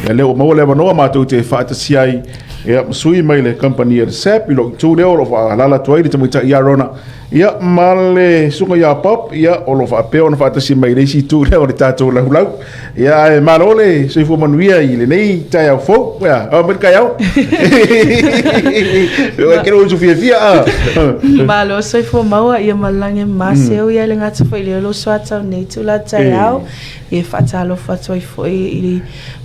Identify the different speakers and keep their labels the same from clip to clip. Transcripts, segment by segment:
Speaker 1: Ia lea ua maua le avanoa matou te faatasi ai ia ma sui mai le kamupani a le SAP i lou itu lea o lo o faaalaala atu ai le tamaitai ia Rona ia ma le susuga ia Bob ia o lo o faapea ona faatasi mai i le isi itu lea o le tatou laulau. Ia ae malo le soifua manuia i lenei taeao fou. Ia, ao mai le taeao. Ua kere usu fiafia a.
Speaker 2: Malo soifua maua ia malagi ma seu ia le gata foi le lo soatau nei tula taeao. E faatalofa atu ai foi i le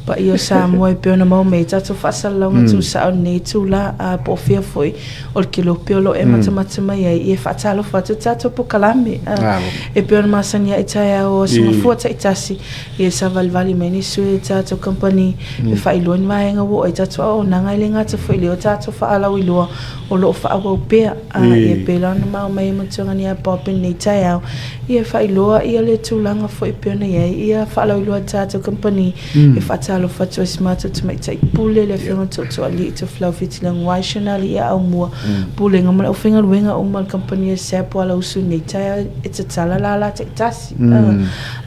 Speaker 2: paia o Samoa e pei ona maua mai ai tatou faasalalauga tuusao i lenei itula, a po o fea foi o le kelope o lo o e matamata mai ai, ia e faatalofa atu i le tatou polokalame. E pei ona masani ai i taeao o Aso Gafua taitasi, ia e savalivali mai ni sui o le tatou kamupani e faailoa ni vaega ua oo i ai tatou auaunaga, e le gata foi i lea o tatou faalauiloa o lo o faaauau pea. Ia e pei la ona maua mai e Matuangania ia Bob i lenei taeao, ia e faailoa ia le tulaga foi e pei ona i ai ia faalauiloa a le tatou kamupani e faatalofa atu ai i si matou tamaitai pule le Afioga i le Tootooalii Tofilau Fitileguai Shirnali ia Aumua Pulega ma le aufaigaluega uma a le kamupani a SAP ua alausu i lenei taeao e tatala lala taitasi.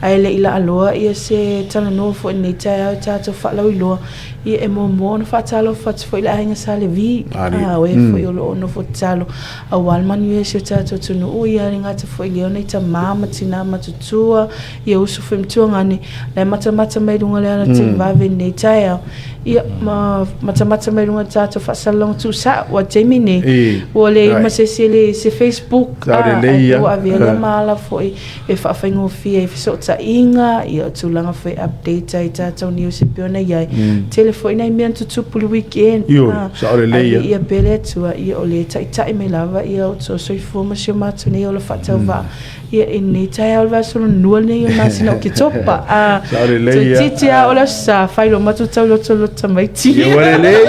Speaker 2: Ae le i laaloa ia se talanoa foi i lenei taeao i tatou faalauiloa Ia e muamua ona faatalofa atu foi i le aiga Sa Levi, a o e foi o lo o nofo tatalo aua le manuia o si o tatou atunuu, ia le gata foi i lea o nai tama ma tina matutua, ia uso foi ma tuagane, la e matamata mai luga o le ala televave i lenei taeao, ia ma matamata mai luga o le tatou faasalalauga tuusao. Aua o le taimi lenei, ua leai ma se isi e leai se Facebook, ae ua avea lea ma ala foi e faafaigofie ai fesootaiga, ia o tulaga foi e update ai tatou news e pei ona i ai. Tele foi nai mea na tutupu i le weekend.
Speaker 1: Ioe, sao lelei ia.
Speaker 2: Ae viia pea le Atua, ia o lea e taitai mai lava ia outou soifua ma si o matou nei ola faatauvaa. Ia i lenei taeao o le vaiaso lona lua lenei o le masina o Oketopa.
Speaker 1: Sao lelei ia.
Speaker 2: Toeitiiti lava o le Aso Sa, faailoa matou tau loto loto tamaiti.
Speaker 1: Ia ua lelei.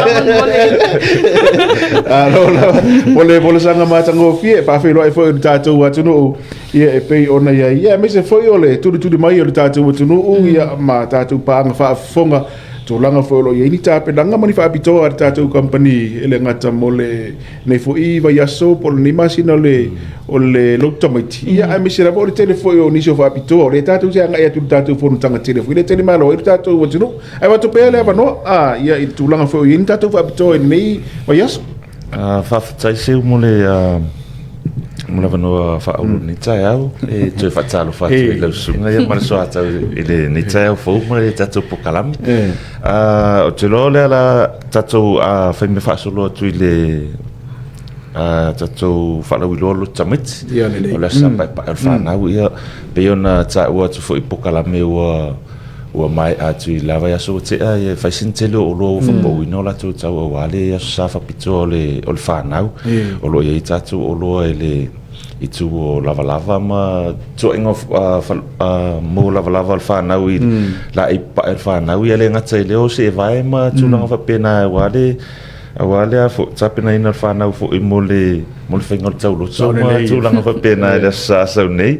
Speaker 2: Faamolemole.
Speaker 1: Alo lava. O le folasaga matagofie e faafeiloai foi i le tatou atunuu ia e pei ona i ai. Ia aemaise foi o le tulituli mai o le tatou atunuu ia ma tatou paaga faafofoga tulaga foi o lo o i ai ni tapenaga ma ni faapitoa a le tatou kamupani e le gata mo lenei foi vaiaso po o lenei masina o le o le lotu tamaiti ia aemaise lava o le tele foi o nisi o faapitoa o lea tatou te agai atu i le tatou fonotaga tele foi lea e tele malo ai le tatou atunuu. Ae avatu pea le avanoa a ia i le tulaga foi o i ai ni tatou faapitoa i lenei vaiaso.
Speaker 3: Faafetai Seu mo le mo le avanoa faaauau i lenei taeao e toe faatalofa atu i lau susuga ia ma le soatau i lenei taeao fou ma le tatou polokalame. Ou te iloa o lea o le a tatou fai mea faasolo atu i le tatou faalauiloa lotu tamaiti. O le aso paepae o le fanau ia pei ona taua atu foi i polokalame ua Ua maea atu i la vaiaso ua tea, e fai sina tele o oloa ua faapauina o latou tau aua le Aso Sa faapitoa o le, o le fanau. O lo o i ai tatou oloa i le itu o lavalava ma tuuaiga mo lavalava o le fanau i laei papae o le fanau. Ia le gata i lea o seevae ma tulaga faapena aua le Aua le a foi, tapenaina o le fanau foi mo le, mo le faiga o le tauloto ma tulaga faapena i le Aso Sa sau nei.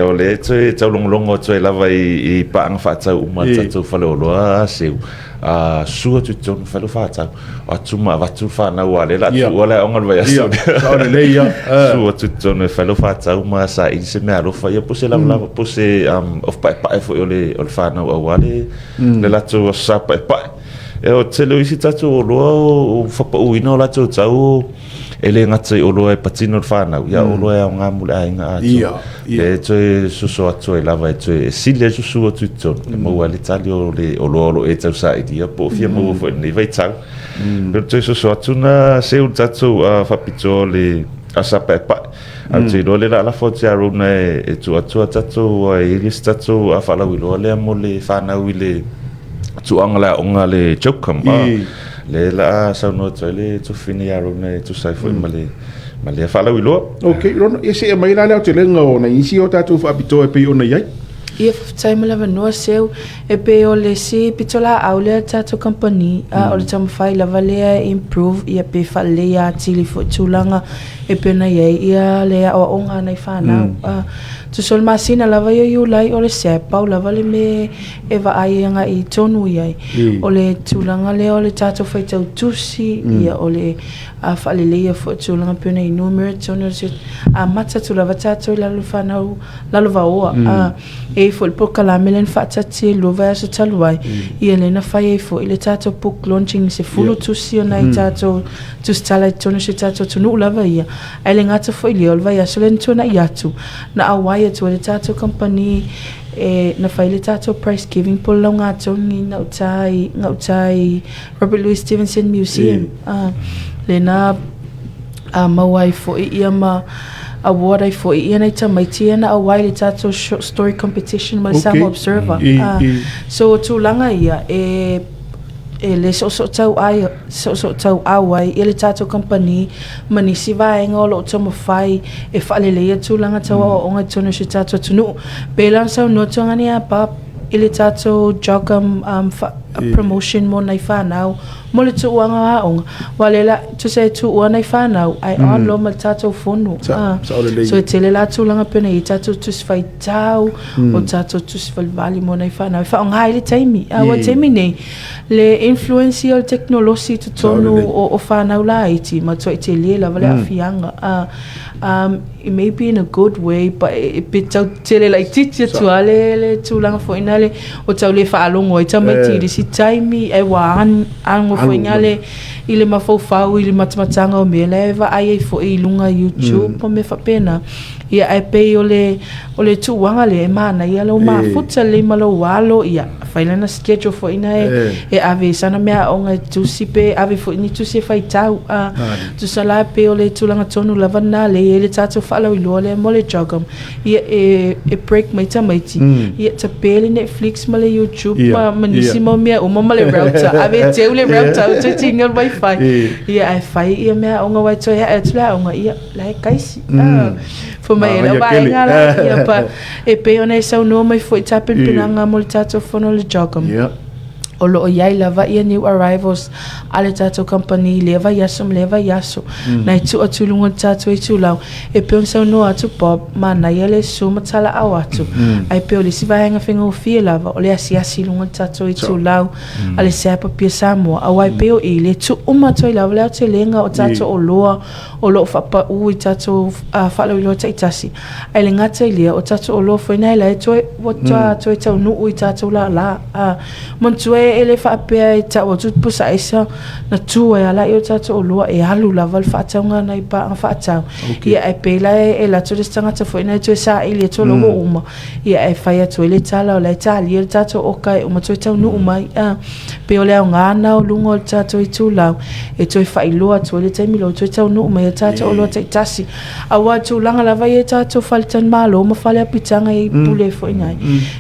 Speaker 3: O lea e toe taulogologo atu ai lava i, i paaga faatau uma a le tatou faleoloa a Seu, a susu atu i totonu fai lou faatau. O atu ma avatu le fanau aua o lea o le a tuua le aoga i le vaiaso.
Speaker 1: Sao lelei ia.
Speaker 3: Susu atu i totonu e fai lou faatau ma saili se meaalofa ia po o se lavalava po o se ofu paepae foi o le, o le fanau aua le, le latou Aso Sa paepae. E o tele o isi tatou oloa o fapauina o latou tau e le gata i oloa e patino le fanau, ia oloa e aoga mo le aiga atoa.
Speaker 1: Ia, ia.
Speaker 3: E toe soso atu ai lava e toe e sili ai susu atu i totonu, e maua ai le tali o le oloa o lo o e tausailia po o fia maua foi i lenei vaitau. E toe soso atu na seu le tatou faapitoa o le asa paepae. Ae ou te iloa lea o le a lafo atu ia Rona e tuu atu a tatou, e i ai le isi tatou faalauiloa lea mo le fanau i le tulaga o le aoga a le Jocum. Lea o le a saunoa atu ai le tuafafine ia Rona e tusa ai foi ma le ma lea faalauiloa.
Speaker 1: Ok, Rona, ia see mai la le aotelega o nai isi o tatou faapitoa e pei ona i ai.
Speaker 2: Ia, faafetai mo le avanoa, Seu. E pei o le isi pitolaau lea a le tatou kamupani, o le taumafai lava lea e improve ia pe faaleleia atili foi tulaga e pei ona i ai ia le aoaoga a nai fanau. Tusa o le masina lava ia o Iulai o le SAP, pau lava le mea e vaai agai tonu i ai, o le tulaga lea o le tatou faitau tusi, ia o le faaleleia foi o tulaga pei ona i numeracy, amata atu lava tatou i lalo o fanau lalovaoa. E i ai foi le polokalame lea na faataatia i le 2 vaiaso talu ai, ia lea na fai ai foi le tatou book launching i 10 tusi o nai tatou tusitala i totonu o si o tatou atunuu lava ia. Ae le gata foi i lea, o le vaiaso lea na tuanai atu, na auai atu ai le tatou kamupani e na fai le tatou prize giving po o le laugatogi i gauta i gauta i Robert Louis Stevenson Museum. Lea na maua ai foi ia ma award ai foi ia nai tamaiti ia na auai i le tatou short story competition ma le Samoa Observer. So o tulaga ia e e le soosootau ai, soosootauau ai ia le tatou kamupani ma nisi vaega o lo o taumafai e faaleleia tulaga tau aoaoga i totonu o si o tatou atunuu. Pei la ona saunoa Tuagane ia Bob i le tatou JOGM promotion mo nai fanau mo le tuuaga o aoga, aua o lea la, tusa e tuua nai fanau ae on loa ma le tatou fono. So e tele la tulaga pei ona i ai tatou tusi faitau, o tatou tusi valivali mo nai fanau e faaaoga ai le taimi. A ua taimi nei, le influence ia o le tekonolosi i totonu o fanau laiti, matuai tele lava le aafiaga. It may be in a good way but pe tau tele laitiiti atu lava le tulaga foi lea o tau le faalogo ai tamaiti i le isi taimi ae ua ago foi lea i le mafaufau i le matamataga o mea la e vaai ai foi i luga YouTube ma mea faapena. Ia ae pei o le o le tuuaga lea e manaia lou mafuta lelei ma lou alo, ia fai lana schedule foi na e ave i sana meaaoga e tusi pe ave foi ni tusi e faitau. A tusa la pei o le tulaga tonu lava lena lea e i ai le tatou faalauiloa lea mo le JOGM, ia e break mai tamaiti, ia tape le Netflix ma le YouTube ma nisi mau mea uma ma le router, ave e teu le router aua toe tiga le wifi. Ia ae fai ia meaaoga aua e toe ae atu le aoga, ia la e kaisi. Fai mai e lau vaega la ia pa e pei ona e saunoa mai foi tapenapenaga mo le tatou fono o le JOGM. O lo o i ai lava ia new arrivals a le tatou kamupani i lea vaiaso ma lea vaiaso. Na e tuu atu i luga o le tatou itulau e pei ona saunoa atu Bob, manaia le susu ma talaau atu. Ae pei o le isi vaega faigofie lava o le asiasi i luga o le tatou itulau a le SAP Apia Samoa aua e pei o i le tuu uma atu ai lava le aotelega o tatou oloa o lo o faapau i tatou faalauiloa taitasi, ae le gata i lea, o tatou oloa foi na la e toe, ua toe taunuu i tatou lala. Manatua e le faapea e tau atu pusa aisa na tu ai lava i o tatou oloa, e alu lava le faatauga a nai paaga faatau. Ia ae pei la e alu atu le isi tagata foi na e toe saili atu o la ua uma, ia ae fai atu ai le tala o la e talia le tatou oka e uma toe taunuu mai. Pei o le aoga lena o luga o le tatou itulau e toe faailoa atu ai le taimi lea ua toe taunuu mai ai tatou oloa taitasi. Aua o tulaga lava ia i tatou faletalimalo ma fale apitaga e pule ai foi nai.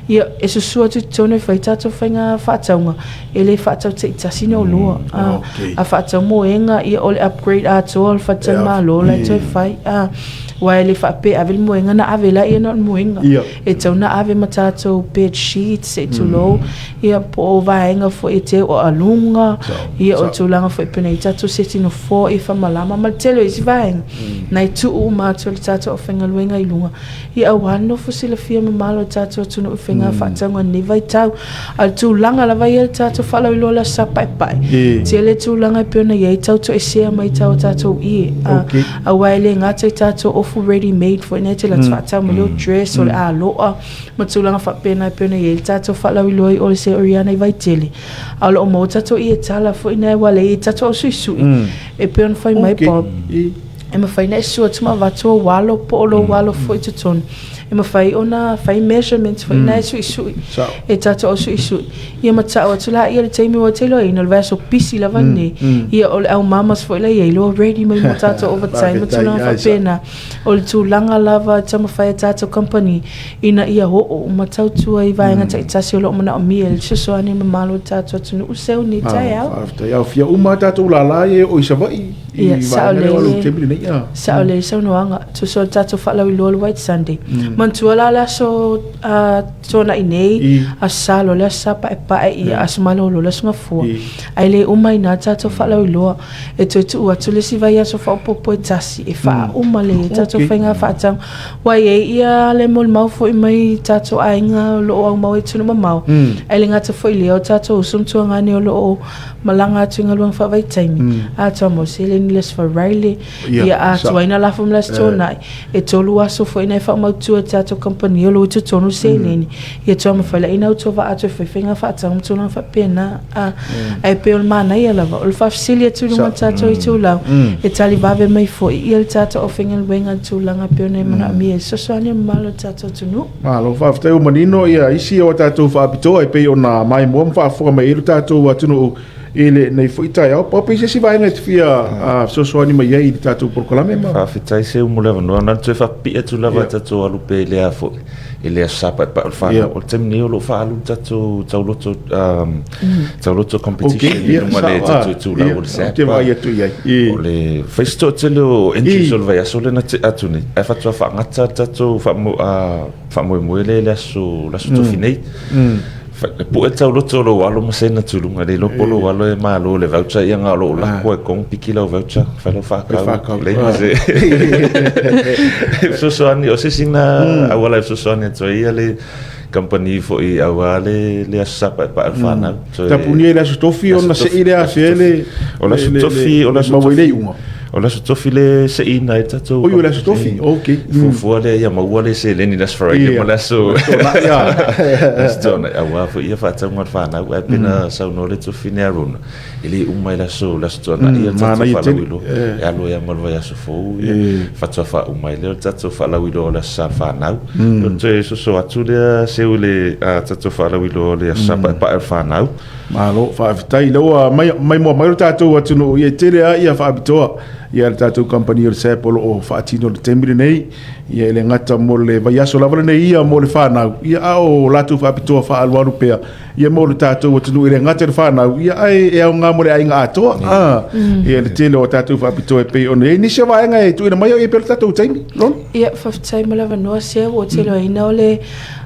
Speaker 2: Ia, e susu atu i totonu e fai tatou faiga faatauga, e le faatau taitasi ni oloa. A faatau moega, ia o le upgrade atoa o le faletalimalo la e toe fai. Aua e le faapea e ave le moega ona ave lea na o le moega. E tatau ona ave ma tatou bed sheets se i tulou. Ia po o vaega foi e teu o aluga, ia o tulaga foi pei ona i ai tatou seti nofoa ia faamalama ma le tele o isi vaega na e tuu uma atu e le tatou aufaigaluega i luga, ia aua le nofo silafia mamalo o le tatou atunuu i faiga faatauga i lenei vaitau. A o le tulaga lava ia i le tatou faalauiloa o le Aso Sa Paepae, e tele tulaga e pei ona i ai tau toesea mai tau o tatou ie, aua e le gata i tatou ofu ready made foi nei e te alu atu faatau mai lou dress o le aloa, ma tulaga faapena e pei ona i ai le tatou faalauiloa i o le Seoriana i Vaitele, a o lo o maua tatou ie tala foi na ua leai ai tatou ausuisui e pei ona fai mai Bob, e mafai ona e susu atu ma avatu ou alo po o lou alo foi i totonu e mafai ona fai measurements foi na e suisui e tatou ausuisui ia ma tau atu laia le taimi ua te iloaina o le vaiaso pisi lava lenei ia o le au mamas foi la i ai loa ready mai mo tatou overtime ma tulaga faapena. O le tulaga lava e taumafai e tatou kamupani ina ia oo uma tautua i vaega taitasi o lo o manaomia i le fesoasoani mamalu o le tatou atunuu seu nei taeao.
Speaker 1: Faafetai. Aofia uma a tatou lala ia e oo i Savaii i vaega lea o le taimi lenei.
Speaker 2: Sao lelei saunoaga. Tusa o le tatou faalauiloa o le White Sunday. Manatua la le aso Tuanai nei, Aso Sa loa le Aso Sa Paepae, ia Aso Malolo le Aso Gafua. Ae le uma ai ina tatou faalauiloa. E toe tuu atu le isi vaiaso faaopoopo e tasi e faauma lelei ai tatou faiga faatauga. Ua i ai ia le molimau foi mai tatou aiga o lo o aumau i atunuu mamao, ae le gata foi i lea o tatou uso ma tuagane o lo o malaga atu i galuega faavaitaimi, atoa mau seleni i le Aso Faraile, ia atoa ai na lafo ma le Aso Toonai. E 3 aso foi na e faamautu ai tatou kamupani o lo o i totonu le seleni, ia toa mafai la ina utua vaa atu e fai faiga faatau ma tulaga faapena. Ae pei o le manaia lava o le faafesili atu i luga o le tatou itulau, e tali vave mai foi ia le tatou aufaigaluega i le tulaga e pei ona e manaomia e fesoasoani i le mamalu o le tatou atunuu.
Speaker 1: Malo faafetai ua manino ia isi o tatou faapitoa e pei ona maimoa ma faafofoga mai ai lo tatou atunuu i lenei foi taeao. Pau pei se isi vaega e te fia fesoasoani mai ai i le tatou polokalame ma.
Speaker 3: Faafetai Seu mo le avanoa. Na ona toe faapipii atu lava tatou alu pea i le a foi i le Aso Sa Paepae o le Fanau. O le taimi nei o lo o faaalu le tatou tauloto tauloto competition i luga o le tatou itulau o le SAP.
Speaker 1: Ou te vaai atu i ai.
Speaker 3: O le fai si toatele o entries o le vaiaso lea na tea atu nei, ae faatoa faagata le tatou faamoemoe lea i le aso Tofi nei. E pue tauloto o lou alo ma saina tuluga, le iloa po o lou alo e malo i le voucher, ia na o lou lako e kong piki lau voucher, fai lau faakau, leai ma se fesoasoani, o se isi lena auala e fesoasoani atu ai le kamupani foi aua le Aso Sa Paepae o le Fanau.
Speaker 1: Tapunia i le Aso Tofi ona sei lea afea le
Speaker 3: O le Aso Tofi, o le Aso
Speaker 1: Maua i le iuga.
Speaker 3: O le Aso Tofi le seiina ai le tatou.
Speaker 1: Oi, o le Aso Tofi, ok.
Speaker 3: Fuafua lea ia maua le seleni i le Aso Faraile ma le Aso Toonai, aua foi ia faatauga a le fanau. Ae pei ona saunoa le Tofi Arona, e le uma i le Aso Toonai ia le tatou faalauiloa. E alu ai lava ma le vaiaso fou ia, faatoa faauma ai lea o le tatou faalauiloa o le Aso Sa Fanau. O le toe soso atu lea Seu i le tatou faalauiloa o le Aso Sa Paepae o le Fanau.
Speaker 1: Malo, faafetai. Lea ua maimoa mai lo tatou atunuu, ia e tele lava ia faapitoa ia le tatou kamupani o le SAP o lo o faatino i le taimi lenei. Ia e le gata mo le vaiaso lava lenei ia mo le fanau, ia a o latou faapitoa faaalualu pea ia mo le tatou atunuu e le gata i le fanau, ia ae e aoga mo le aiga atoa. Ia le tele o tatou faapitoa e pei ona i ai nisi o vaega e tuuina mai e pei o le tatou taimi. Lona?
Speaker 2: Ia, faafetai mo le avanoa Seu, ua tele aina o le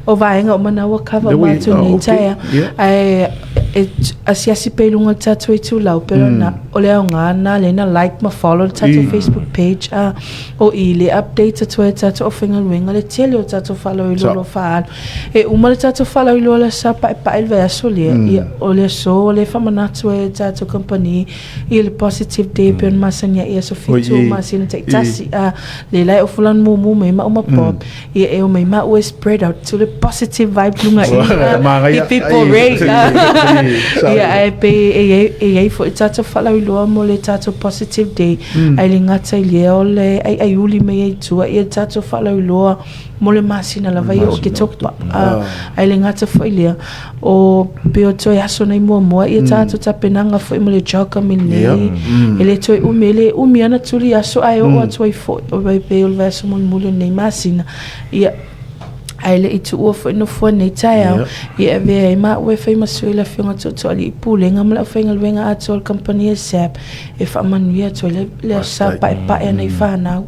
Speaker 2: o vaega uma na ua cover uma atu nei taeao. Ae e asiasi pea i luga o le tatou itulau, pe ona o le aoga lena lea na like ma follow le tatou Facebook page a o i le update atu ai e tatou aufaigaluega le tele o tatou faalauiloa o lo o faaalu. E uma le tatou faalauiloa i le Aso Sa Paepae i le vaiaso lea, ia o le aso lea e faamanatu ai e le tatou kamupani i le positive day e pei ona masani ai i aso 7 masina taitasi. A lea la e ofu lana mumu mai maʻu ma Bob. Ia e omai maʻu e spread out tu le positive vibe luga i hip hip hooray. Ia ae pei e iai e iai foi tatou faalauiloa mo le tatou positive day. Ae le gata i lea o le aiaiuli mai ai tua ia le tatou faalauiloa mo le masina lava ia o Oketopa. Ae le gata foi i lea o pei o toe aso nei muamua ia tatou tapenaga foi mo le CHOGM lenei. E le toe umi, e le umi ana tuli aso ae oo atu ai foi o pei o le vaiaso mulimuli o lenei masina. Ia ae le i tuua foi nofoa nei taeao, ia e avea ai maua e fai ma sui le Afioga Tootooalii Pulega ma le aufaigaluega atoa o le kamupani a SAB e faamanuia atu ai le Aso Sa Paepae a nai fanau.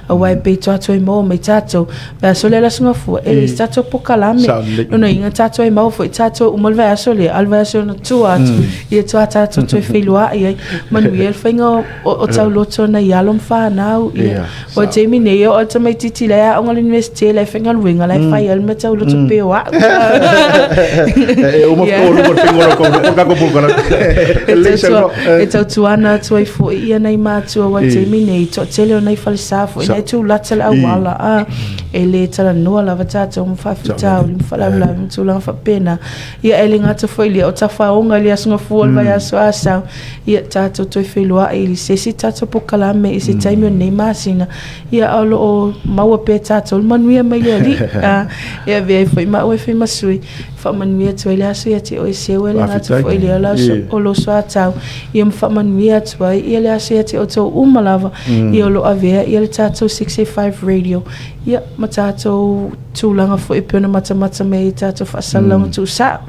Speaker 2: Aua e pei tatou e maua mai tatou vaiaso lea le Aso Gafua, e leai se tatou pokalame. Lona uiga tatou e maua foi tatou uma le vaiaso lea, a o le vaiaso na tua atu, ia toa tatou toe feiloai ai. Manuia le faiga o tauloto nai alo ma fanau. Ia. O le taimi nei, e oo le tamaitiiti la e aoga i le University, la e faigaluega, la e fai ai le mea tauloto pei o au.
Speaker 1: E uma fakauluga le faiga o lau o le tatou polokalame.
Speaker 2: E tautuana atu ai foi ia nai matua aua i le taimi nei, toatele o nai falesa foi na e tulata le auala, a e le talanoa lava tatou ma faafitauli ma faalavelave ma tulaga faapena. Ia e le gata foi i lea, o tafaoga i le Aso Gafua o le vaiaso a sau, ia tatou toe feiloai i se isi tatou polokalame i se taimi o lenei masina, ia a o lo o maua pea e tatou le manuia mai le Alii. E avea ai foi maua e fai ma sui, faamanuia atu ai le aso ia te oe Seu, e le gata foi i lea o lou soatau, ia ma faamanuia atu ai ia le aso ia te outou uma lava, ia o lo o avea ia le tatou 685 Radio, ia ma tatou tulaga foi e pei ona matamata mai ai i tatou faasalalauga tuusao.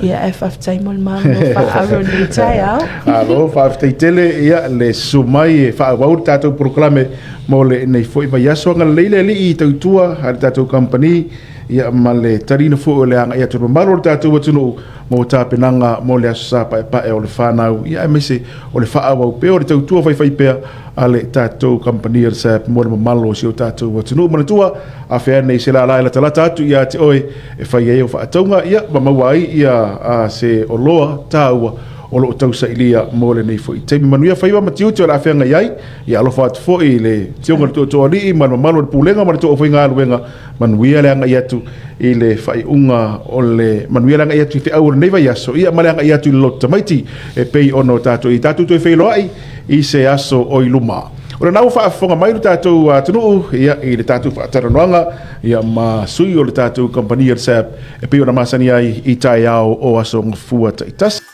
Speaker 2: Ia, ae faafetai mo le malo faaaro i lenei taeao.
Speaker 1: Malo, faafetai tele ia le susu mai e faaauau le tatou polokalame mo lenei foi vaiaso. Agalelei le Alii i tautua a le tatou kamupani ia ma le taliina foi o le agai atu o le mamalu o le tatou atunuu mo tapenaga mo le Aso Sa Paepae o le fanau, ia aemaise o le faaauau pea o le tautua faifaipea a le tatou kamupani o le SAP mo le mamalu o si o tatou atunuu. Manatua, afea nei se lala e latalata atu ia te oe e fai ai au faatauga, ia ma maua ai ia se oloa taua. o lo o tausailia mo lenei foi taimi. Manuia faiva ma tiute o le a feagai ai. Ia alofa atu foi i le Afioga i le Tootooalii ma le mamalu o le Pulega ma le Toofaigaluega. Manuia le agai atu i le faaiuga o le manuia le agai atu i feau o lenei vaiaso, ia ma le agai atu i le loto tamaiti e pei ona o tatou i tatou toe feiloai i se aso o i luma. O lena ua faafofoga mai lo tatou atunuu ia, i le tatou faatalanoaga ia, ma sui o le tatou kamupani o le SAB e pei ona masani ai i taeao o aso Gafua taitasi.